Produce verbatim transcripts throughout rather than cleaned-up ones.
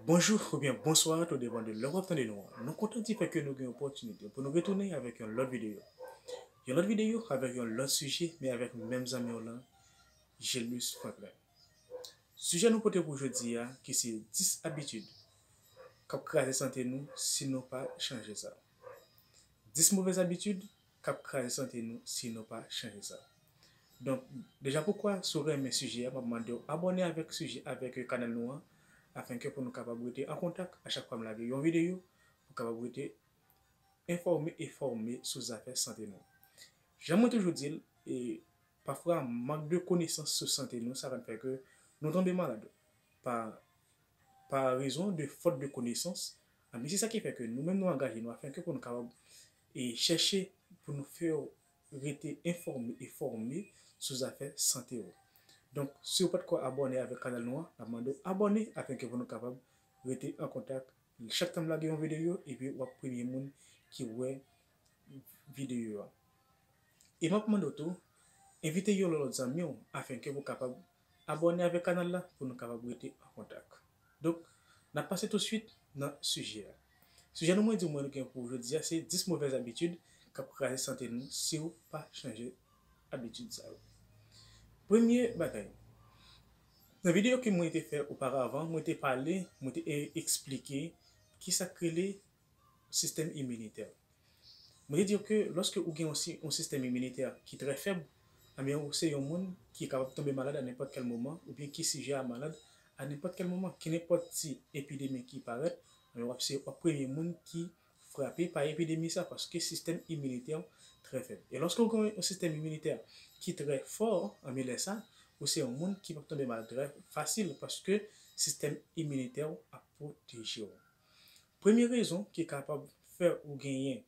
Bonjou oubyen bonswa, tou depann de lè w ap tande nou an. Nou kontan di fè ke nou gen opòtinite pou nou retounen avèk yon lòt videyo. Yon lòt videyo avèk yon lòt sijè, men avèk menm zanmi w lan, Gelus Franklin. Sijè nou pote pou jodi a, ki se dis abitid k ap kraze sante nou si nou pa chanje sa. Dis movèz abitid k ap kraze sante nou si nou pa chanje sa. Donk, deja poukwa, si w renmen sijè a, m ap mande w abòne avèk sijè, avèk kanal nou an, afenke pou nou kapab rete an kontak a chak fwa m lage yon videyo, pou kapab rete enfòme e fòme sou zafè sante nou. Jan mwen toujou di l, e, pafwa, mank de konesans sou sante nou, sa ka fè ke nou tonbe malad pa, pa rezon de fòt de konesans. Men se sa ki fè ke nou menm nou angaje nou afenke pou nou kapab e chèche pou nou fè w rete enfòme e fòme sou zafè sante w. Donk, si w pa t ko abòne avèk kanal nou an, n ap mande w abòne afenke pou nou kapab rete an kontak. Chak tan m lage yon videyo, epi w ap premye moun ki wè videyo a. E m ap mande w tou, envite yon lòt zanmi w afenke pou kapab abòne avèk kanal la pou nou kapab rete an kontak. Donk, n ap pase tousuit nan sijè a. Sijè nou mwen di mwen nou gen pou jodi a se dis movèz abitid k ap kraze sante nou si w pa chanje abitid sa yo. Premye bagay, nan videyo ke mwen te fè oparavan, mwen te pale, mwen te e- eksplike ki sa k rele sistèm iminitè. Mwen te di ke lòske ou gen yon si- yon sistèm iminitè ki trè fèb, ebyen ou se yon moun ki kapab tonbe malad a nenpòt kèl moman, oubyen ki sijè a malad a nenpòt kèl moman. Ki nenpòt ti epidemi ki parèt, ebyen w ap se w ap premye moun ki frape pa epidemi sa, paske sistèm iminitè w trè fèb. E lòske w gen yon sistèm iminitè ki trè fò, ebyen lè sa, ou se yon moun ki p ap tonbe malad trè fasil, paske sistèm iminitè w ap pwoteje w. Premye rezon ki kapab fè ou genyen,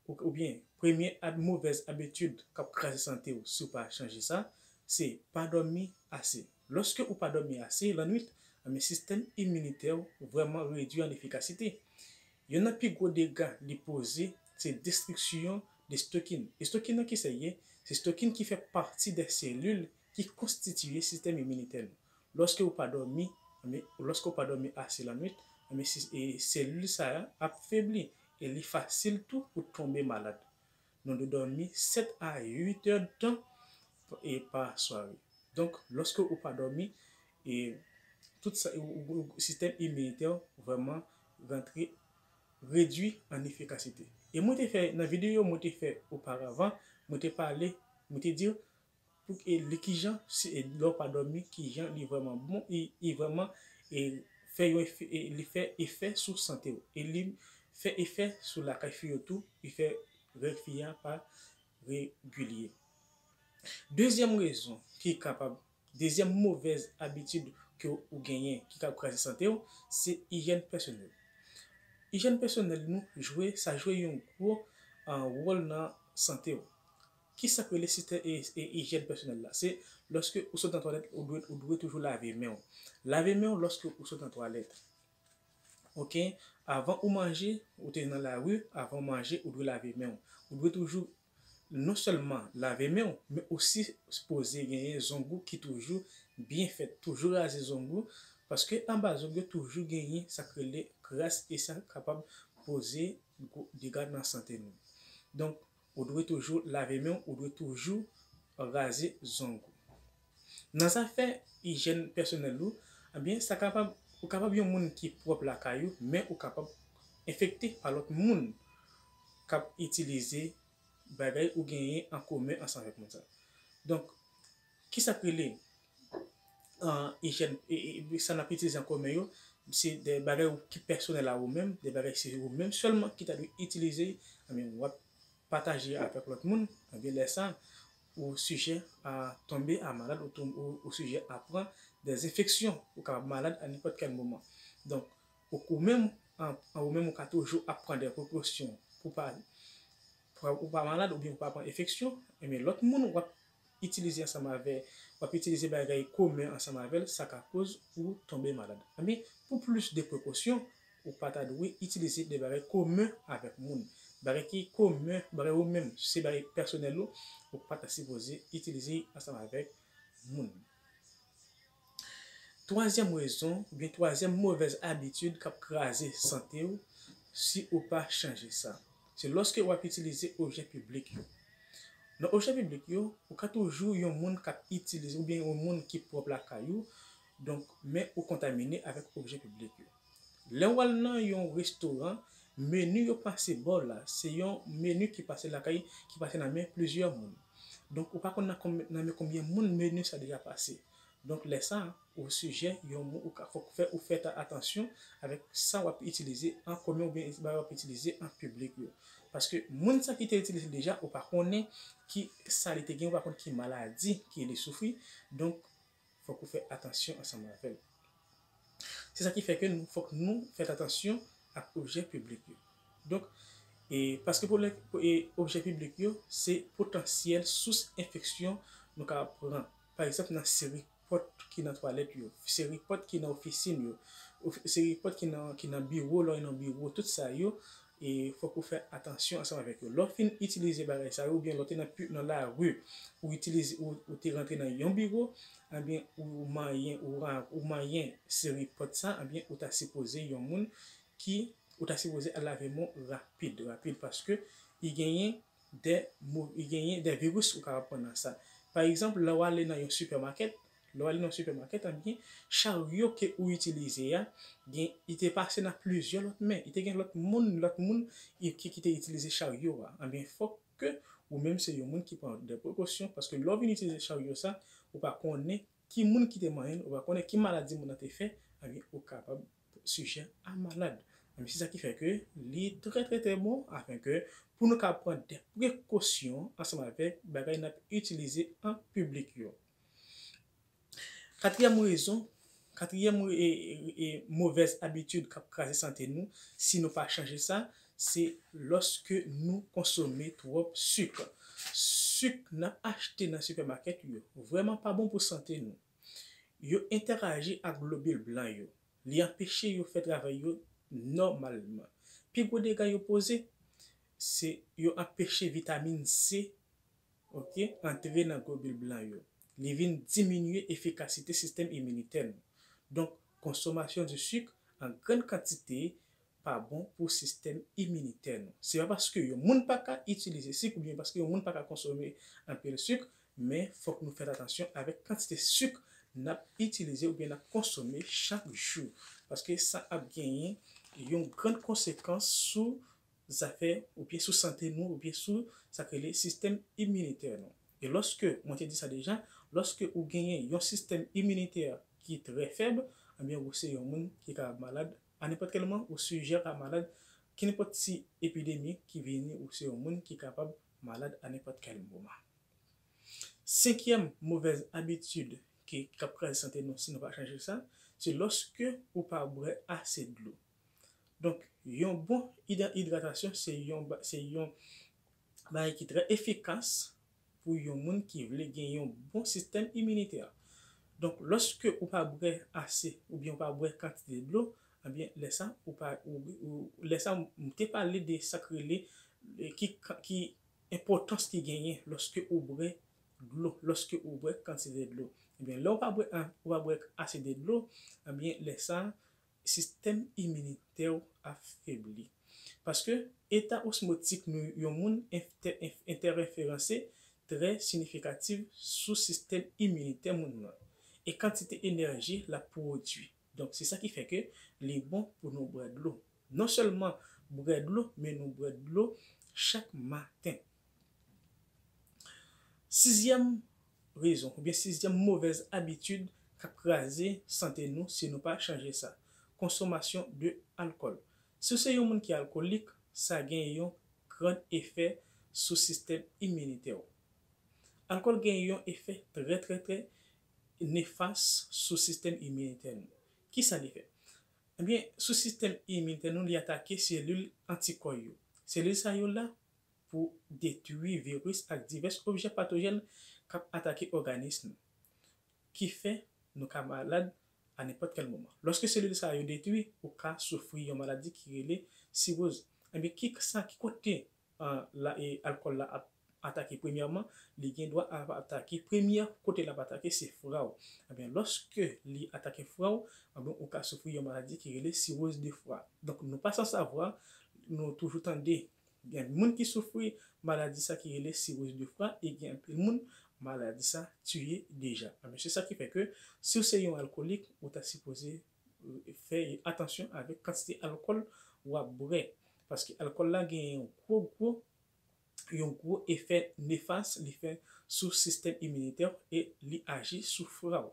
ou- oubyen premye ab- movèz abitid k ap kraze sante w si w pa chanje sa, se pa dòmi ase. Lòske ou pa dòmi ase lannwit, ebyen sistèm iminitè w vrèman redui an efikasite. Youn nan pi gwo dega li poze, se destriksyon de sitokin. E sitokin nan ki sa l ye? Se sitokin ki fè pati de selil ki konstitiye sistèm iminitè nou. Lòske ou pa dòmi, ebyen, lòske ou pa dòmi ase lannwit, ebyen, si- e selil sa a ap febli e li fasil tou pou tonbe malad. Nou dwe dòmi sèt a uit èdtan e pa sware. Donk, lòske ou pa dòmi, e tout sa, ou- ou- ou- sistèm iminitè w vrèman rantre, redui an efikasite. E mwen te fè, nan videyo mwen te fè oparavan, mwen te pale, mwen te di w pou e li kijan, si e lè w pa dòmi, kijan li vrèman bon, e, e vrèman e fè yon efè, e li fè efè sou sante w. E li fè efè sou lakay fi yo tou, li fè règ fi a pa regilye. Dezyèm rezon ki kapab, dezyèm movèz abitid ke ou genyen ki kapab kraze sante w, se ijyèn pèsonèl. Ijyèn pèsonèl nou jwe, sa jwe yon gwo, ah, wòl nan sante w. Ki sa k rele sistèm e, e ijyèn pèsonèl la? Se lòske ou sot nan twalèt, ou dwe, ou dwe toujou lave men w. Lave men w lòske ou sot nan twalèt. Oke? Avan ou manje, ou te nan lari, avan w manje, ou dwe lave men w. Ou dwe toujou non sèlman lave men w, men osi sipoze genyen zong ou ki toujou byen fèt, toujou raze zong ou, paske anba zong yo toujou genyen sa k rele kras e sa kapab poze gwo dega nan sante nou. Donk, ou dwe toujou lave men w, ou dwe toujou raze zong ou. Nan zafè ijyèn pèsonèl ou, ebyen, sa kapab, ou kapab yon moun ki pwòp lakay ou, men ou kapab enfekte pa lòt moun k ap itilize bagay ou genyen an komen ansanm avèk moun sa. Donk, ki sa k rele, ah, ijyèn, e, e, e, sa n ap itilize an komen yo, se de bagay ou ki pèsonèl a ou menm, de bagay se ou menm sèlman ki ta dwe itilize, ebyen, w ap pataje avèk lòt moun, ebyen, lè sa, ou sijè a tonbe a malad, ou, tonbe, ou, ou sijè a pran de enfeksyon, ou kapab malad a nenpòt kèl moman. Donk, ou, ou menm, an, an ou menm, ou ka toujou ap pran de prekosyon pou pa, pou ou pa malad oubyen pou pa pran enfeksyon, ebyen, lòt moun w ap itilize ansanm avè, w ap itilize bagay komen ansanm avè l, sa ka koz ou tonbe malad. Ebyen, pou plis de prekosyon, ou pa ta dwe itilize de bagay komen avèk moun. Bagay ki komen, bagay ou menm, se bagay pèsonèl ou, ou pa ta sipoze itilize ansanm avèk moun. Twazyèm rezon, oubyen twazyèm movèz abitid k ap kraze sante w si ou pa chanje sa, se lòske w ap itilize objè piblik yo. Nan objè piblik yo, ou ka toujou yon moun k ap itilize, oubyen yon moun ki pwòp lakay ou, donk, men ou kontamine avèk objè piblik yo. Lè w al nan yon restoran, meni yo pase ba w la, se yon meni ki pase lakay, ki pase nan men plizyè moun. Donk, ou pa konn nan konbyen, nan men konbyen moun meni sa deja pase. Donk, lè sa, ou sijè yon moun, ou ka, fòk fè, ou fè ta atansyon avèk sa w ap itilize an komen oubyen bagay w ap itilize an piblik yo. Paske moun sa ki te itilize deja, ou pa konnen ki sa li te gen, ou pa konn ki maladi ki li soufri. Donk, fòk ou fè atansyon ansanm avè l. Se sa ki fè ke nou, fòk nou fè atansyon ak objè piblik yo. Donk, e, paske pwoblèm, e, objè piblik yo, se potansyèl sous enfeksyon nou ka pran. Pa egzanp, nan seri pòt ki nan twalèt yo, seri pòt ki nan ofisin yo, of- seri pòt ki nan, ki nan biwo, lè w nan biwo, tout sa yo, e fòk ou fè atansyon ansanm avèk yo. Lè w fin itilize bagay sa yo, oubyen lè w te nan pi- nan lari, ou itilize, ou, ou te rantre nan yon biwo, ebyen, ou manyen, ou, ra- ou manyen seri pòt sa, ebyen, ou ta sipoze yon moun ki, ou ta sipoze al lave men w rapid, rapid, paske i genyen de mo- i genyen de viris ou ka pran nan sa. Pa egzanp, lè w ale nan yon sipèmakèt, lè w ale nan yon sipèmakèt, ebyen, charyo ke ou itilize a, gen, i te pase nan plizyè lòt men. I te gen lòt moun, lòt moun i- ki, ki te itilize charyo a. Ebyen, fòk ke ou menm se yon moun ki pran de prekosyon, paske lè w vin itilize charyo sa, ou pa konnen ki moun ki te manyen l, ou pa konnen ki maladi moun nan te fè, ebyen, ou kapab sijè a malad. Ebyen, se sa ki fè ke li trè, trè, trè bon, afin ke pou nou ka pran de prekosyon ansanm avèk bagay n ap itilize an piblik yo. Katriyèm rezon, katriyèm e, e, e, movèz abitid k ap kraze sante nou, si nou pa chanje sa, se lòske nou konsome twòp sik. Sik n ap achte nan sipèmakèt yo vrèman pa bon pou sante nou. Yo entèraji ak globil blan yo. Li anpeche yo fè travay yo nòmalman. Pi gwo dega yo poze, se yo anpeche vitamin C, oke, antre nan globil blan yo. Li vin diminye efikasite sistèm iminitè nou. Donk, konsomasyon de sik an grann kantite pa bon pou sistèm iminitè nou. Se pa paske yon moun pa ka itilize sik oubyen paske yon moun pa ka konsome anpil sik, men fòk nou fè atansyon avèk kantite sik n ap itilize oubyen n ap konsome chak jou. Paske sa ap genyen yon grann konsekans sou zafè oubyen sou sante nou oubyen sou sa k rele sistèm iminitè nou. E lòske, mwen te di sa deja, lòske ou genyen yon sistèm iminitè ki trè fèb, ebyen ou se yon moun ki ka malad a nenpòt kèl moman, ou sijè a malad, kenenpòt ti epidemi ki vini, ou se yon moun ki kapab malad a nenpòt kèl moman. Senkyèm movèz abitid ki, k ap kraze sante nou si nou pa chanje sa, se lòske ou pa bwè ase dlo. Donk, yon bon ida- idratasyon se yon, ba- se yon bagay ki trè efikas pou yon moun ki vle gen yon bon sistèm iminitè. Donk, lòske ou pa bwè ase oubyen ou pa bwè kantite dlo, ebyen, lè sa, ou pa, ou, ou, lè sa, m te pale de sa k rele, e, ki, ki enpòtans ki genyen lòske ou bwè dlo, lòske ou bwè kantite dlo. Ebyen, lè ou pa bwè, an- ou pa bwè ase de dlo, ebyen, lè sa, sistèm iminitè w ap febli. Paske eta osmotik nou yon moun entè- entèferanse trè siyifikatif sou sistèm iminitè moun nan e kantite enèji l ap pwodui. Donk, se sa ki fè ke li bon pou nou bwè dlo. Non sèlman bwè dlo, men nou bwè dlo chak maten. Sizyèm rezon, oubyen sizyèm movèz abitid k ap kraze sante nou si nou pa chanje sa, konsomasyon de alkòl. Si w se yon moun ki alkolik, sa gen yon grann efè sou sistèm iminitè w. Alkòl gen yon efè trè, trè, trè nefas sou sistèm iminitè nou. Kisa li fè? Ebyen, sou sistèm iminitè nou, li atake selil antikò yo. Selil sa yo la pou detwi viris ak divès objè patojèn k ap atake òganis nou, ki fè nou ka malad a nenpòt kèl moman. Lòske selil sa yo detwi, ou ka soufri yon maladi ki rele siwoz. Ebyen, ki sa, ki kote, an, la, e, alkòl la ap atake premyèman, li gen dwa ap atake, premyè kote l ap atake se fra w. Ebyen, lòske li atake fra w, ebyen, ou ka soufri yon maladi ki rele siroz de fra. Donk, nou pa san savwa, nou toujou tande gen moun ki soufri maladi sa ki rele siroz de fra, e gen anpil moun maladi sa tiye deja. Ebyen, se sa ki fè ke si w se yon alkolik, ou ta sipoze fè atansyon avèk kantite alkòl w ap bwè. Paske alkòl la gen yon gwo, gwo, yon gwo efè nefas li fè sou sistèm iminitè w e li aji sou fra w.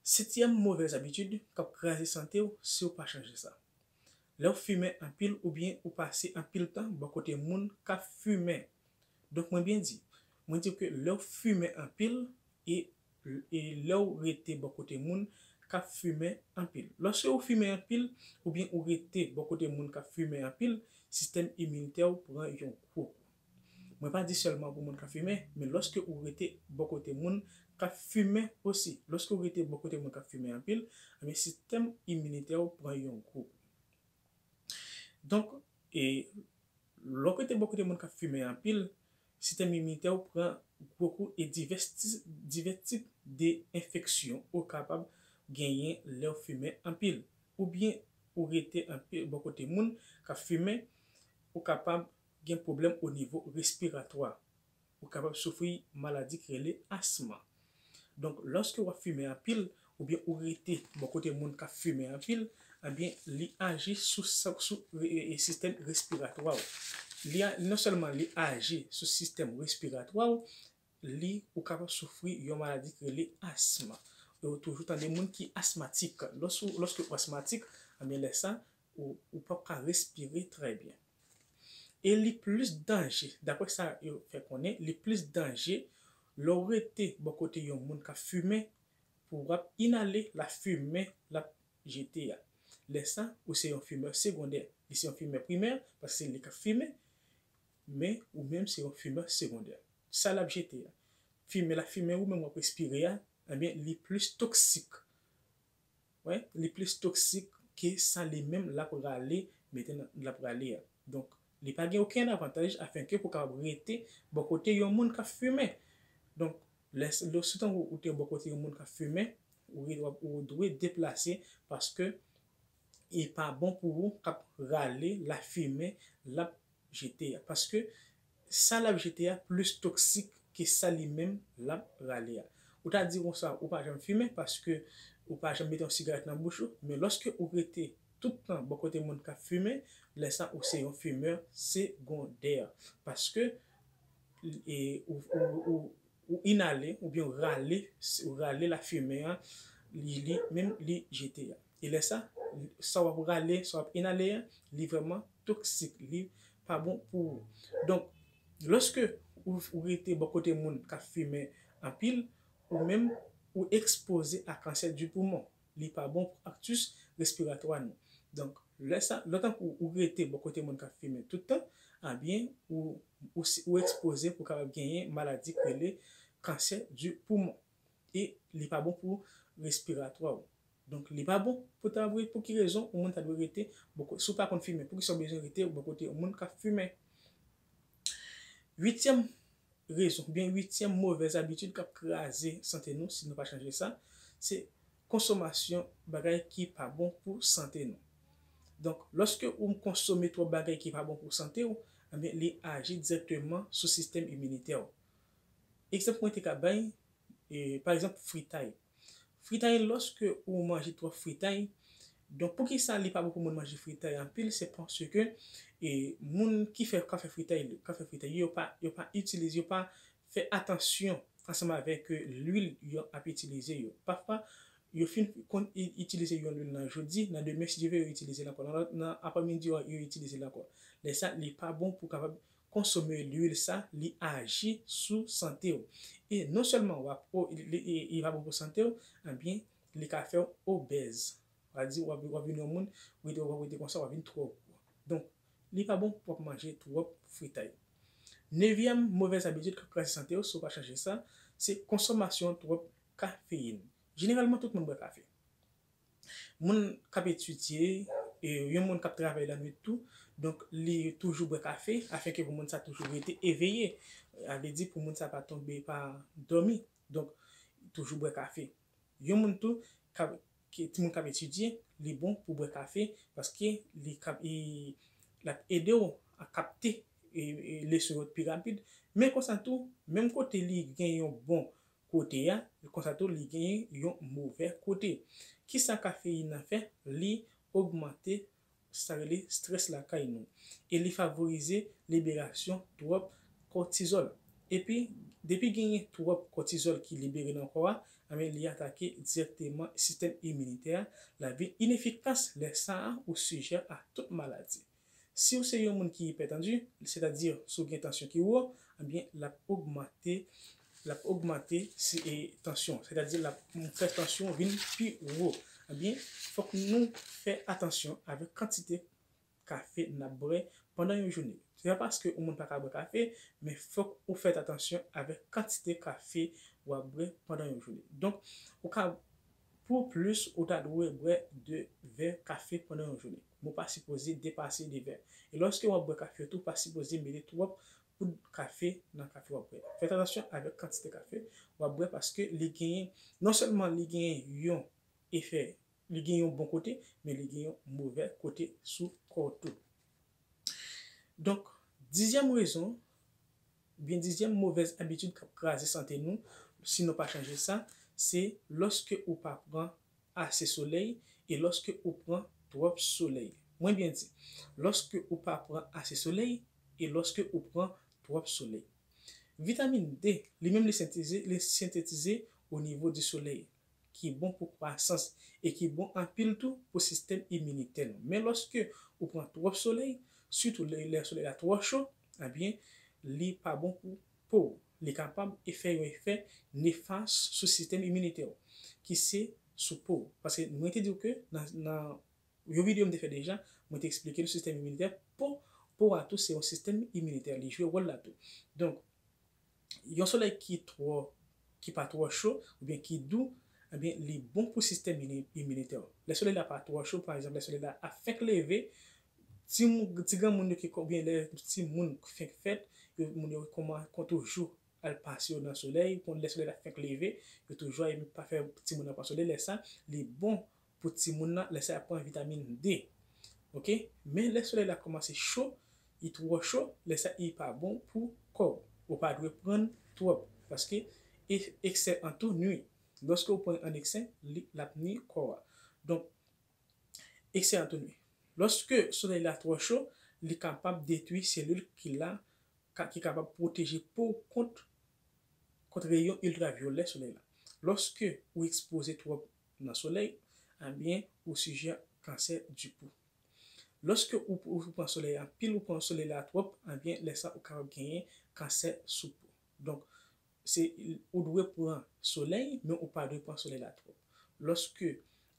Setyèm movèz abitid k ap kraze sante w si w pa chanje sa. Lè w fimen anpil oubyen ou pase anpil tan bò kote moun k ap fimen. Donk, mwen byen di, mwen di ke lè w fimen anpil e, e lè w rete bò kote moun k ap fimen anpil. Lòske ou fimen anpil, oubyen ou rete bò kote moun k ap fimen anpil, sistèm iminitè w pran yon gwo kou. Mwen pa di sèlman pou moun k ap fimen, men lòske ou rete bò kote moun k ap fimen osi. Lòske ou rete bò kote moun k ap fimen anpil, ebyen, sistèm iminitè w pran yon gwo kou. Donk, e, lè w rete bò kote moun k ap fimen anpil, sistèm iminitè w pran gwo kou e divès ti, divès tip de enfeksyon ou kapab genyen lè w fimen anpil. Oubyen ou rete anpil bò kote moun k ap fimen, ou kapab gen pwoblèm o nivo respiratwa. Ou kapab soufri maladi ki rele asma. Donk, lòske w ap fimen anpil, oubyen ou rete bò kote moun k ap fimen anpil, ebyen, li aji sou, sou e, e, sistèm respiratwa w. Li a, non sèlman li aji sou sistèm respiratwa w, li, ou kapab soufri yon maladi ki rele asma. E ou toujou tande moun ki asmatik. Lòs ou, lòske ou asmatik, ebyen, lè sa, ou, ou p ap ka respire trè byen. E li plis danje, daprè sa yo fè konnen, li plis danje lè w rete bò kote yon moun k ap fimen pou w ap inale lafimen l ap jete a. Lè sa, ou se yon fimè segondè. Li se yon fimè primè, paske se li k ap fimen, men ou menm se yon fimè segondè. Sa l ap jete a, fimen, lafimen ou menm w ap respire a, ebyen, li plis toksik. Wi, li plis toksik ke sa li menm l ap rale, mete nan, l ap rale a. Donk, li pa gen okenn avantaj afenke pou w kapab rete bò kote yon moun k ap fimen. Donk, lè, lè, sitan ou, ou te bò kote yon moun k ap fimen, ou, ou, ou dwe deplase paske e pa bon pou ou k ap rale lafimen l ap jete a. Paske sa l ap jete a plis toksik ke sa li menm l ap rale a. Ou ta di konsa, ou pa janm fimen paske ou pa janm mete yon sigarèt nan bouch ou, men lòske ou rete tout tan bò kote moun k ap fimen, lè sa ou se yon fimè segondè. Paske e, ou, ou, ou, ou inale oubyen ou rale, ou rale lafimen an, li, li menm li jete a. E lè sa, sa w ap rale, sa w ap inale a, li vrèman toksik, li pa bon pou ou. Donk, lòske ou, ou rete bò kote moun k ap fimen anpil, ou menm ou ekspoze a kansè di poumon. Li pa bon pou aktis respiratwa nou. Donk, lè sa, lè tankou ou rete bò kote moun k ap fimen tout tan, ebyen, ou, ou, ou ekspoze pou kapab genyen maladi ki rele kansè di poumon. E li pa bon pou respiratwa w. Donk, li pa bon pou ta vre, pou ki rezon yon moun ta dwe rete bò kote, si w pa konn fimen, poukisa w bezwen rete bò kote yon moun k ap fimen? Uityèm rezon, oubyen uityèm movèz abitid k ap kraze sante nou si nou pa chanje sa, se konsomasyon bagay ki pa bon pou sante nou. Donk, lòske ou konsome twòp bagay ki pa bon pou sante w, ebyen, li aji dirèkteman sou sistèm iminitè w. Egzanp mwen te ka bay, e, pa egzanp, fritay. Fritay, lòske ou manje twòp fritay, donk, poukisa li pa bon pou moun manje fritay anpil? Se paske, e, moun ki fè, ka fè fritay, ka fè fritay, yo pa, yo pa itilize, yo pa fè atansyon ansanm avèk, e, lwil yo ap itilize yo. Pafwa, yo fin konn i-, itilize yon lwil nan jodi, nan demen, si Dye vle, yo itilize l ankò. Nan, nan aprèmidi, yo itilize l ankò. Lè sa, li pa bon pou kapab konsome lwil sa, li aji sou sante w. E non sèlman w ap, o, li, li, li pa bon pou sante w, ebyen, li ka fè w obèz. Sa di, w ap, w ap vin yon moun, w ap rete konsa, w ap vin twò gwo. Donk, li pa bon pou w ap manje twòp fritay. Nevyèm movèz abitid k ap kraze sante w, si w pa chanje sa, se konsòmasyon twòp kafeyin. Jeneralman, tout moun bwè kafe. Moun k ap etidye, E yon moun k ap travay lannwit tou, donk li toujou bwè kafe, afenke pou moun sa toujou rete eveye. Sa vle di pou moun sa pa tonbe, pa dòmi. Donk, toujou bwè kafe. Yon moun tou, k ap, ki, timoun k ap etidye, li bon pou bwè kafe, paske li kap, li, l ap ede w a kapte e, e, leson yo pi rapid. Men konsa tou, menm kote li gen yon bon kote a, konsa tou li gen yon movè kote. Kisa kafeyin nan fè? Li ogmante sa rele strès lakay nou. E li favorize liberasyon twòp kòtizòl. Epi, depi genyen twòp kòtizòl ki libere nan kò a, ebyen, li atake dirèkteman sistèm iminitè a, l ap vin inefikas. Lè sa a, ou sijè a tout maladi. Si w se yon moun ki ipètandi, sètadi si w gen tansyon ki wo, ebyen, l ap ogmante, l ap ogmante si, e, tansyon, sètadi l ap fè tansyon vin pi wo. Ebyen, fòk nou fè atansyon avèk kantite kafe n ap bwè pandan yon jounen. Se pa paske yon moun pa ka bwè kafe, men fòk ou fè atansyon avèk kantite kafe w ap bwè pandan yon jounen. Donk, ou ka, pou plis, ou ta dwe bwè de vè kafe pandan yon jounen. Men w pa sipoze depase de vè. E lòske w ap bwè kafe tou, w pa sipoze mete twòp poud kafe nan kafe w ap bwè. Fè atansyon avèk kantite kafe w ap bwè paske li genyen, non sèlman li genyen yon efè, li gen yon bon kote, men li gen yon movè kote sou kò w tou. Donk, dizyèm rezon, oubyen dizyèm movèz abitid k ap kraze sante nou, si nou pa chanje sa, se lòske ou pa pran ase solèy e lòske ou pran twòp solèy. Mwen byen di, lòske ou pa pran ase solèy e lòske ou pran twòp solèy. Vitamin D, li menm li senteze, li sentetize o nivo di solèy, ki bon pou kwasans e ki bon anpil tou pou sistèm iminitè nou. Men lòske ou pran twòp solèy, sitou lè, lè solèy la twò cho, ebyen, li pa bon pou po w. Li kapab e fè yon efè nefas sou sistèm iminitè w, ki se sou po w. Paske mwen te di w ke nan, nan yon videyo m te fè deja, mwen te eksplike nou sistèm iminitè, po, po a tou se yon sistèm iminitè, li jwe wòl la tou. Donk, yon solèy ki twò, ki pa twò cho, oubyen ki dou, ebyen, li bon pou sistèm ini-, iminitè w. Lè solèy la pa twò cho, pa egzanp, lè solèy la ap fenk leve, ti moun, ti granmoun yo ki, oubyen lè ti moun fenk fèt, yo, moun yo kòman, kon toujou al pase yo nan solèy, kon lè solèy la fenk leve, yo toujou al pa fè timoun nan pran solèy, lè sa, li bon pou timoun nan, lè sa y ap pran vitamin D. Oke? Men lè solèy la kòmanse cho, li twò cho, lè sa li pa bon pou kò w. Ou pa dwe pran l twòp, paske e-, eksè an tou nwi. Lòske w pran an eksè, li, l ap nwi kò a. Donk, eksè an tou nwi. Lòske solèy la twò cho, li kapab detwi selil ki la, ka, ki kapab pwoteje po w kont, kont reyon iltravyolè solèy la. Lòske ou ekspoze twòp nan solèy, ebyen, ou sijè kansè di po. Lòske ou, ou pran solèy anpil, ou pran solèy la twòp, ebyen, lè sa ou kapab genyen kansè sou po. Donk, se, ou dwe pran solèy, men ou pa dwe pran solèy la twòp. Lòske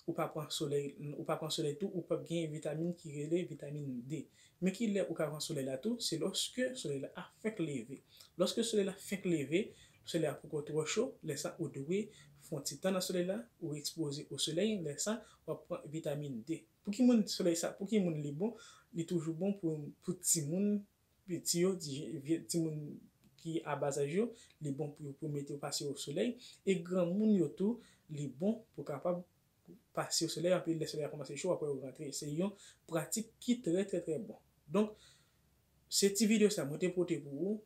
ou pa pran solèy, ou pa pran solèy tou, ou p ap genyen vitamin ki rele vitamin D. Men ki lè ou ka pran solèy la tou, se lòske solèy la ap fenk leve. Lòske solèy la fenk leve, solèy la poko twò cho, lè sa ou dwe fè yon ti tan nan solèy la, ou ekspoze o solèy, lè sa w ap pran vitamin D. Pou ki moun solèy sa, pou ki moun li bon? Li toujou bon pou, pou timoun piti yo, ti, vye, timoun ki a ba zaj yo, li bon pou yo, pou mete yo pase o solèy. E granmoun yo tou, li bon pou kapab pase o solèy, anpi lè solèy la kòmanse cho, apre yo rantre. Se yon pratik ki trè, trè, trè bon. Donk, se ti videyo sa mwen te pote pou ou,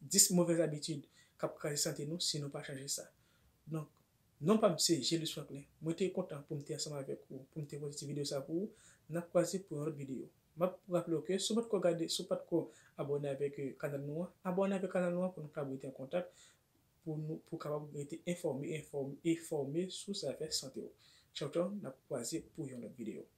dis movèz abitid k ap kraze sante nou si nou pa chanje sa. Donk, non pa m se Gelus Franklin. Mwen te kontan pou m te ansanm avèk ou, pou m te pote ti videyo sa pou ou. N ap kwaze pou yon lòt videyo. M ap raple w ke si w pa t ko gade, si w pa t ko abòne avèk, eh, kanal nou an, abòne avèk kanal nou an pou nou kapab rete an kontak, pou nou, pou kapab rete enfòme, enfòme, enfòme sou zafè sante w. Tchaw, tchaw, n ap kwaze pou yon lòt videyo.